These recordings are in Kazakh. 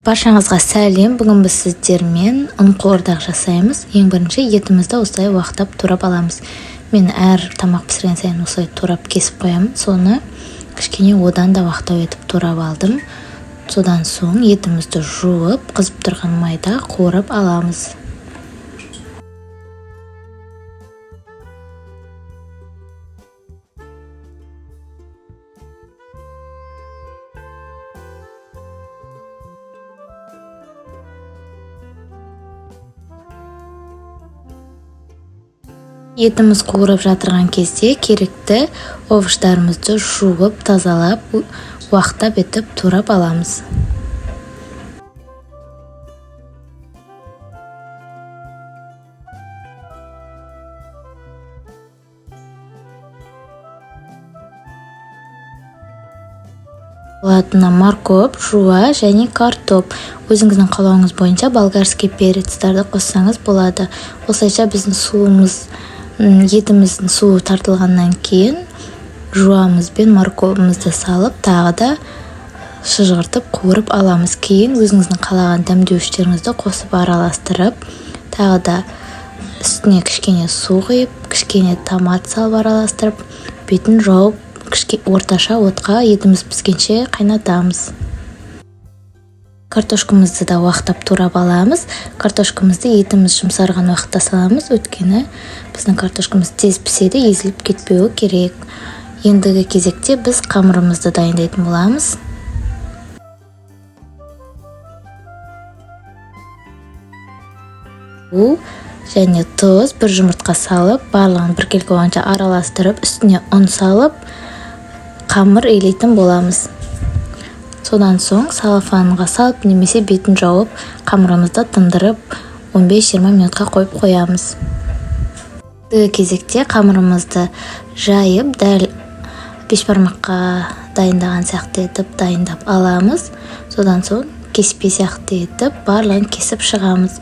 Баршаңызға сәлем. Бүгін біз сіздермен ұн қуырдақ жасаймыз. Ең бірінші етімізді осылай уақтап турап аламыз. Мен әр тамақ пісірген сайын осылай турап кесіп қоямын. Соны кішкене одан да уақтау етіп турап алдым. Содан соң етімізді жуып, қызып тұрған майда қуырып аламыз. Етіміз қуырып жатырған кезде керекті овощтарымызды жуып, тазалап, уақтап етіп турап аламыз. Болатына морковь, жуа және картоп. Өзіңіздің қалауыңыз бойынша болгарский перецтарды қоссаңыз болады. Осылайша біздің суымыз, етіміздің суы тартылғаннан кейін жуамыз бен морковымызды салып, тағы да шыжғыртып қуырып аламыз. Кейін өзіңіздің қалаған дәмдеуіштеріңізді қосып араластырып, тағы да үстіне кішкене су құйып, кішкене томат салып араластырып, бетін жауып, орташа отқа етіміз піскенше қайнатамыз. Картошкамызды да уақтап турап аламыз. Картошкамызды етіміз жұмсарған уақытта саламыз, өйткені біздің картошкамыз тез піседі, езіліп кетпеуі керек. Ендігі кезекте біз қамырымызды дайындайтын боламыз. Су және тұз, бір жұмыртқа салып, барлығын біркелкі болғанша араластырып, үстіне ұн салып, қамыр илейтін боламыз. Содан соң салафанға салып немесе бетін жауып, қамырымызды тындырып 15-20 минутқа қойып қоямыз. Ендігі кезекте қамырымызды жайып, дәл бешбармаққа дайындаған сияқты етіп дайындап аламыз. Содан соң кеспе сияқты етіп барлығын кесіп шығамыз.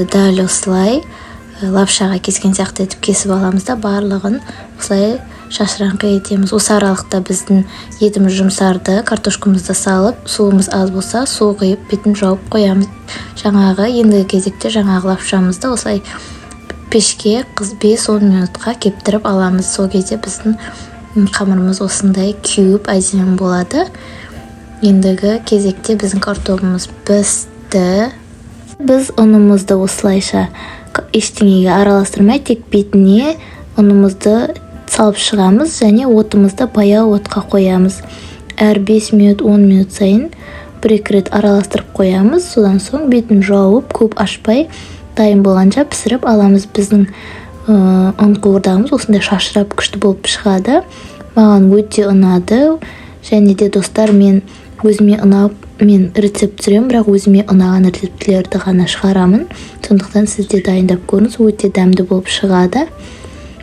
Дәл осылай лапшаға кескен сияқты етіп кесіп аламыз да, барлығын осылай шашыраңқы етеміз. Осы аралықта біздің етіміз жұмсарды, картошкамызды салып, суымыз аз болса су құйып, бетін жауып қоямыз. Ендігі кезекте жаңағы лапшамызды осылай пешке 5-10 минутқа кептіріп аламыз. Сол кезде біздің қамырымыз осындай кеуіп әдемі болады. Ендігі кезекте біздің картопымыз пісті. Біз ұнымызды осылайша ештеңеге араластырмай, тек бетіне ұнымызды салып шығамыз және отымызды баяу отқа қоямыз. Әр 5 минут, 10 минут сайын бір-екі рет араластырып қоямыз. Содан соң бетін жауып, көп ашпай, дайын болғанша пісіріп аламыз. Біздің ұн қуырдағымыз осындай шашырап күшті болып шығады. Маған өте ұнады. Және де достар, мен өзіме ұнап, мен рецепт түсіремін, бірақ өзіме ұнаған рецептілерді ғана шығарамын. Сондықтан сіз де дайындап көріңіз, өте дәмді болып шығады.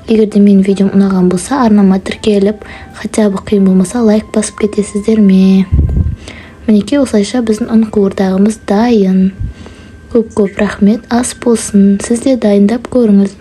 Егер де менің видеом ұнаған болса, арнама тіркеліп, хотя бы қиын болмаса лайк басып кетесіздер ме? Мінекей осылайша біздің ұн қуырдағымыз дайын. Көп-көп рахмет, ас болсын. Сіз де дайындап көріңіз.